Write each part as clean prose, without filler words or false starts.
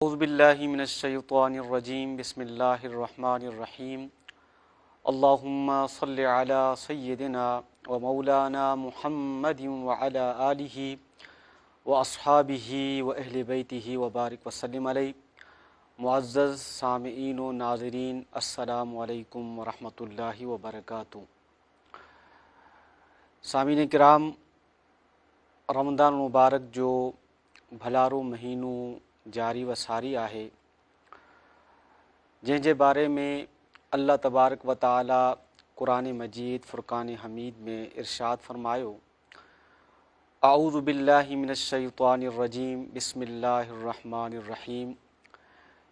اعوذ بالله من الشيطان الرجيم بسم الله الرحمن الرحيم اللهم صل على سيدنا ومولانا محمد وعلى آله واصحابه واهل بيته وبارك وسلم عليه. معزز سامعين و ناظرين، السلام عليڪم ورحمة الله وبرڪاته. سامعين ڪرام، رمضان مبارڪ جو ڀلارو مهينو جاري و ساري آهي، جنهن جي باري ۾ الله تبارڪ و تعالي قرآن مجيد فرقان حميد ۾ ارشاد فرمايو، اعوذ بالله من الشيطان الرجيم بسم الله الرحمن الرحيم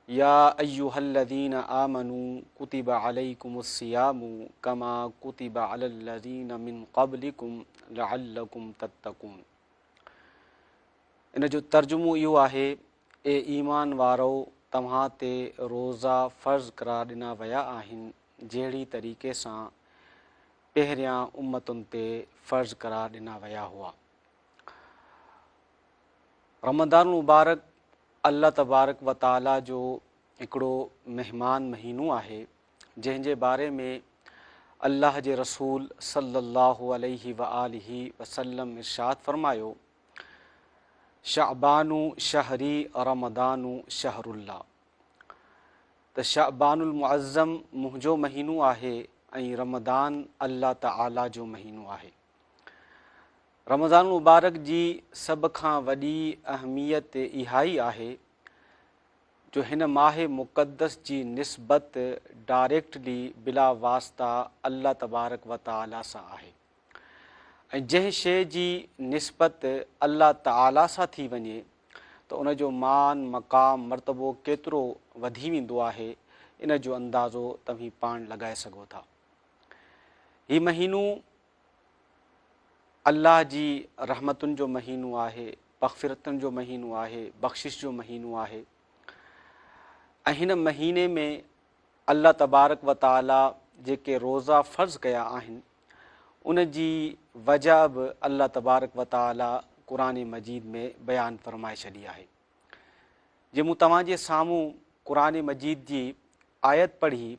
يا ايها الذين آمنوا كتب عليكم الصيام كما كتب على الذين من قبلكم لعلكم تتقون. ان جو ترجمو اهو آهي، اي ايمان وارؤ! توهان تي روزا فرض قرار ڏنا ويا آهن جهڙي طريقي سان پهريان امتن تي فرض قرار ڏنا ويا هئا. رمضان المبارڪ الله تبارڪ و تعالي جو هڪڙو مهمان مهينو آهي، جنهن جي باري ۾ الله جي رسول صلّي اللّٰه عليه واٰله وسلّم ارشاد فرمايو، شعبان شهري رمضان شهر الله، ته شعبان المعظم منهنجو مهينو آهي ۽ رمضان الله تعاليٰ جو مهينو آهي. رمضان المبارڪ جي سڀ کان وڏي اهميت اها ئي آهي جو هن ماه مقدس جي نسبت ڊائريڪٽلي بلا واسطه الله تبارڪ و تعالي سان آهي ۽ جنهن شيء جي نسبت الله تعالي سان ٿي وڃي ته ان جو مان مقام مرتبو ڪيترو وڌي ويندو آهي ان جو اندازو توهين پاڻ لڳائي سگهو ٿا. هي مهينو الله جي رحمتن جو مهينو آهي، مغفرتن جو مهينو آهي، بخشش جو مهينو آهي ۽ هن مهيني ۾ الله تبارڪ و تعالي جيڪي روزا فرض ڪيا آهن ان جي وجه به الله تبارڪ و تعالي قرآن مجيد ۾ بيان فرمائي ڇڏي آهي. جي مون توهان جي سامهون قرآن مجيد جي آيت پڙهي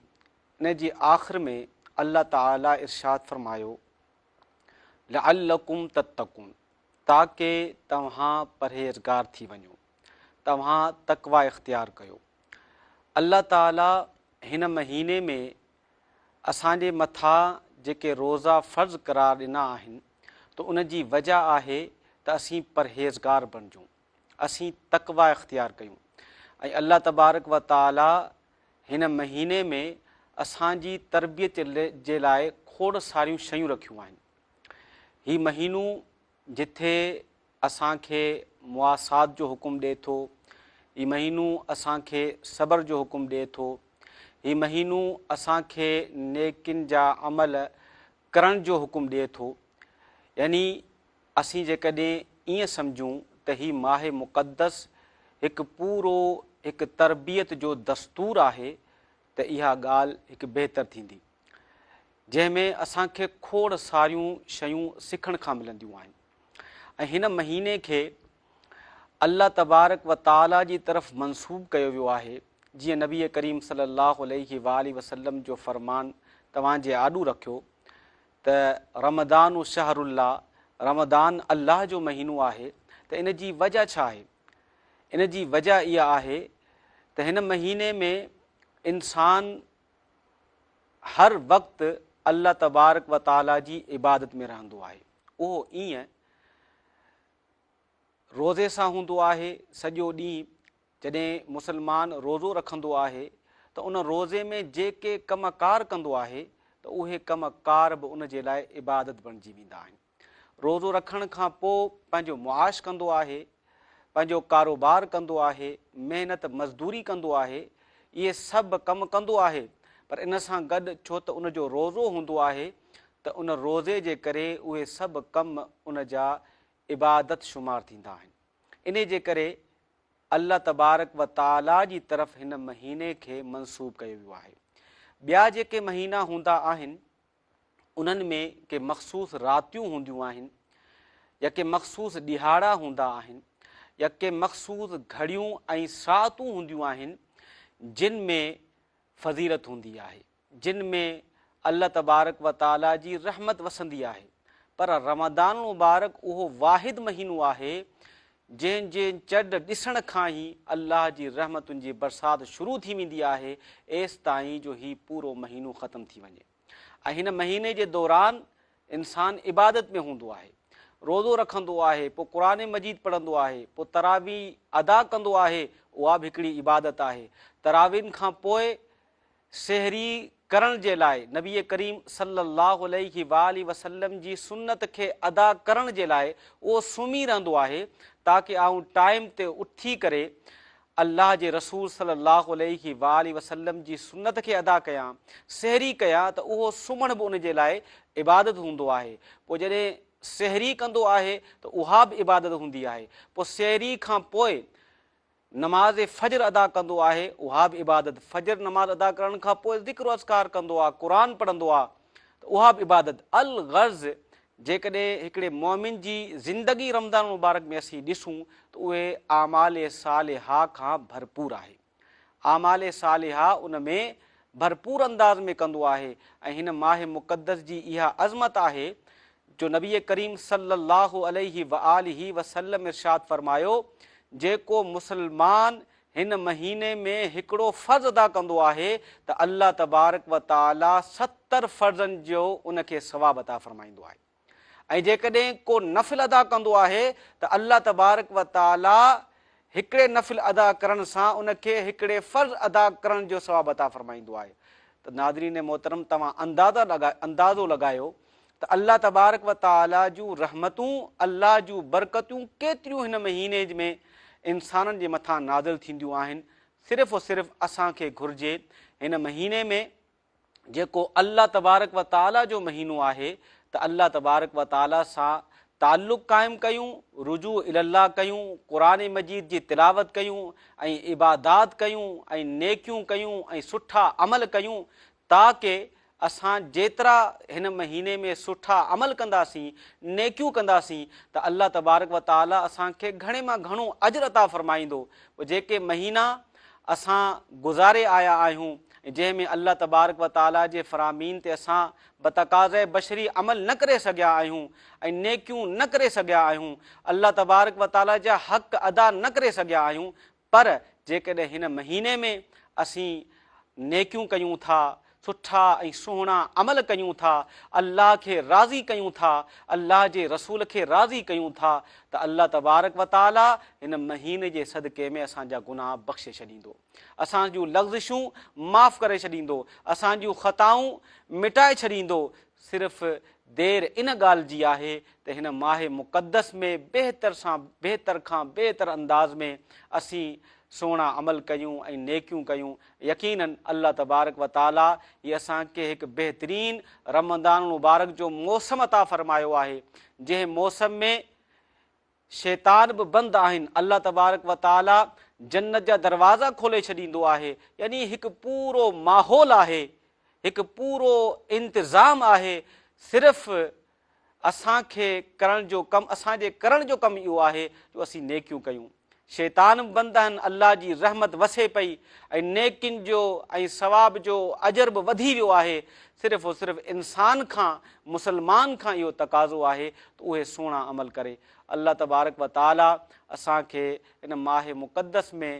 ان جي آخر ۾ الله تعالي ارشاد فرمايو، لعلڪم تتقون تاڪه توهان پرهيزگار ٿي وڃو، توهان تقويٰ اختيار ڪيو. الله تعالي هن مهيني ۾ اسان جي مٿان جيڪي روزا فرض قرار ڏنا آهن ته ان جي وجه آهي ته اسين پرهيزگار بڻجون، اسين تقويٰ اختيار ڪيون ۽ الله تبارڪ و تعالي هن مهيني ۾ اسان جي تربيت جي لاء کوڙ ساريون شيون رکيون آهن. هي مهينو جٿي اسان کي مواسات جو حڪم ڏئي ٿو، هي مهينو اسان کي صبر جو حڪم ڏئي ٿو، هي مهينو اسان کي نيڪين جا عمل ڪرڻ جو حڪم ڏئي ٿو. يعني اسين جيڪڏهن ائين سمجهون ته هي ماه مقدس هڪ پورو هڪ تربيت جو دستور آهي ته اها ڳالهه هڪ بهتر ٿيندي. جنهن ۾ اسان کي کوڙ ساريون شيون سکڻ کان ملنديون آهن ۽ هن مهيني کي الله تبارڪ و تعالي جي طرف منسوب ڪيو ويو آهي جيئن نبي ڪريم صلي الله عليه واٰله وسلم جو فرمان توهان جي آڏو رکيو ته رمضان شهر الله، رمضان الله جو مهينو آهي ته ان جي وجه ڇا آهي؟ ان جي وجه اها آهي ته هن مهيني ۾ انسان هر وقت الله تبارڪ و تعالي جي عبادت ۾ رهندو آهي. اهو ائين روزي سان هوندو آهي سڄو ڏينهن جڏهن مسلمان روزو رکندو آهي ته ان روزي ۾ جيڪي ڪم ڪار ڪندو آهي ته اهي ڪم ڪار به ان جي لاء عبادت بڻجي ويندا آهن. روزو رکڻ کان پوء پنهنجو معاش ڪندو آهي، پنهنجو ڪاروبار ڪندو آهي، محنت مزدوري ڪندو آهي، اهي سڀ ڪم ڪندو آهي پر ان سان گڏ ڇو ته ان جو روزو هوندو آهي ته ان روزي جي ڪري اهي سڀ ڪم ان جا عبادت شمار ٿيندا آهن. انهي جي ڪري الله تبارڪ و تعاليٰ جي طرف هن مهيني کي منسوب ڪيو ويو آهي. ٻيا جيڪي مهينا هوندا آهن انهن ۾ ڪي مخصوص راتيون هونديون آهن يا ڪي مخصوص ڏهاڙا هوندا آهن يا ڪي مخصوص گهڙيون ۽ ساعتون هونديون آهن جن ۾ فضيلت هوندي آهي، جن ۾ الله تبارڪ و تعاليٰ جي رحمت وسندي آهي، پر رمضان المبارڪ اهو واحد مهينو آهي جنهن جي چنڊ ڏسڻ کان ئي الله جي رحمتن جي برسات شروع ٿي ويندي آهي ايستائين جو هي پورو مهينو ختم ٿي وڃي ۽ هن مهيني جي دوران انسان عبادت ۾ هوندو آهي، روزو رکندو آهي، پوء قرآن مجيد پڙهندو آهي، پوء تراويح ادا ڪندو آهي، اها به هڪڙي عبادت آهي. تراويحن کان پوء سحري ڪرڻ جي لاء نبي ڪريم صلّي اللّٰه عليه واٰله وسلّم جي سنّت کي ادا ڪرڻ جي لاء اهو سمهي رهندو آهي تاڪه آئون ٽائيم تي اٿي ڪري الله جي رسول صلّي اللّٰه عليه واٰله وسلّم جي سنّت کي ادا ڪيان، سحري ڪيان ته اهو سمهڻ به ان جي لاء عبادت هوندو آهي، پوء جڏهن سحري ڪندو آهي ته اها به عبادت هوندي آهي، پوء سحري کان پوء نماز فجر ادا ڪندو آهي اها به عبادت، فجر نماز ادا ڪرڻ کان پوء ذڪر و اذڪار ڪندو آهي، قرآن پڙهندو آهي ته اها به عبادت، الغرض جيڪڏهن هڪڙي مؤمن جي زندگي رمضان المبارڪ ۾ اسين ڏسون ته اهي اعمال صالحه کان ڀرپور آهي. اعمال صالحه ان ۾ ڀرپور انداز ۾ ڪندو آهي ۽ هن ماهه مقدس جي اها عظمت آهي جو نبي ڪريم صلّي اللّٰه عليه واٰله وسلّم ارشاد فرمايو، جيڪو مسلمان هن مهيني ۾ هڪڙو فرض ادا ڪندو آهي ته الله تبارڪ و تعاليٰ 70 فرضن جو ان کي ثواب عطا فرمائيندو آهي ۽ جيڪڏهن ڪو نفل ادا ڪندو آهي ته الله تبارڪ و تعاليٰ هڪڙي نفل ادا ڪرڻ سان ان کي هڪڙي فرض ادا ڪرڻ جو ثواب عطا فرمائيندو آهي ته ناظرين محترم توهان اندازو لڳايو ته الله تبارڪ و تعاليٰ جون رحمتون، الله جون برڪتون ڪيتريون هن مهيني ۾ انسانن جي مٿان نازل ٿينديون آهن، صرف و صرف اسان کي گهرجي هن مهيني ۾ جيڪو الله تبارڪ و تعاليٰ جو مهينو آهي ته الله تبارڪ و تعاليٰ سان تعلق قائم ڪيون، رجوع الي الله ڪيون، قرآن مجيد جي تلاوت ڪيون ۽ عبادات ڪيون ۽ نيڪيون ڪيون ۽ سٺا عمل ڪيون تاڪه اسان جيترا هن مهيني ۾ سٺا عمل ڪنداسين، نيڪيون ڪنداسين ته الله تبارڪ و تعالي اسان کي گهڻي مان گهڻو اجر عطا فرمائيندو. پوء جيڪي مهينا اسان گذاري آيا آهيون ۽ جنهن ۾ الله تبارڪ و تعالي جي فرامين تي اسان بتقاضي بشري عمل نه ڪري سگهيا آهيون ۽ نيڪيون نه ڪري سگهيا آهيون، الله تبارڪ و تعالي جا حق ادا نه ڪري سگهيا آهيون پر جيڪڏهن هن مهيني ۾ اسين نيڪيون ڪيون ٿا، سٺا ۽ سهڻا عمل ڪيون ٿا، الله کي راضي ڪيون ٿا، الله جي رسول کي راضي ڪيون ٿا ته الله تبارڪ و تعالي هن مهيني جي صدقي ۾ اسان جا گناهه بخشي ڇڏيندو، اسان جون لغزشون معاف ڪري ڇڏيندو، اسان جون خطائون مٽائي ڇڏيندو، صرف دير ان ڳالهه جي آهي ته هن ماهه مقدس ۾ بهتر سان بهتر کان بهتر انداز ۾ اسين سهڻا عمل ڪيون ۽ نيڪيون ڪيون يقيناً الله تبارڪ و تعالي هي اسان کي هڪ بهترين رمضان المبارڪ جو موسم عطا فرمايو آهي جنهن موسم ۾ شيطان به بند آهن، الله تبارڪ و تعالي جنت جا دروازا کولي ڇڏيندو آهي، يعني هڪ پورو ماحول آهي، هڪ پورو انتظام آهي، صرف اسان کي ڪرڻ جو ڪم، اسان جي ڪرڻ جو ڪم اهو آهي جو اسين نيڪيون ڪيون. شيطان به بند آهن، الله جي رحمت وسي پئي ۽ نيڪين جو ۽ ثواب جو اجر به وڌي ويو آهي، صرف و صرف انسان کان، مسلمان کان اهو تقاضو آهي ته اهي سهڻا عمل ڪري. الله تبارڪ و تعالي اسان کي ان ماهه مقدس ۾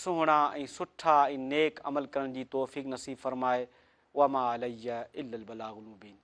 سهڻا ۽ سٺا ۽ نيڪ عمل ڪرڻ جي توفيق نصيب فرمائي. وما علي الا البلاغ المبين.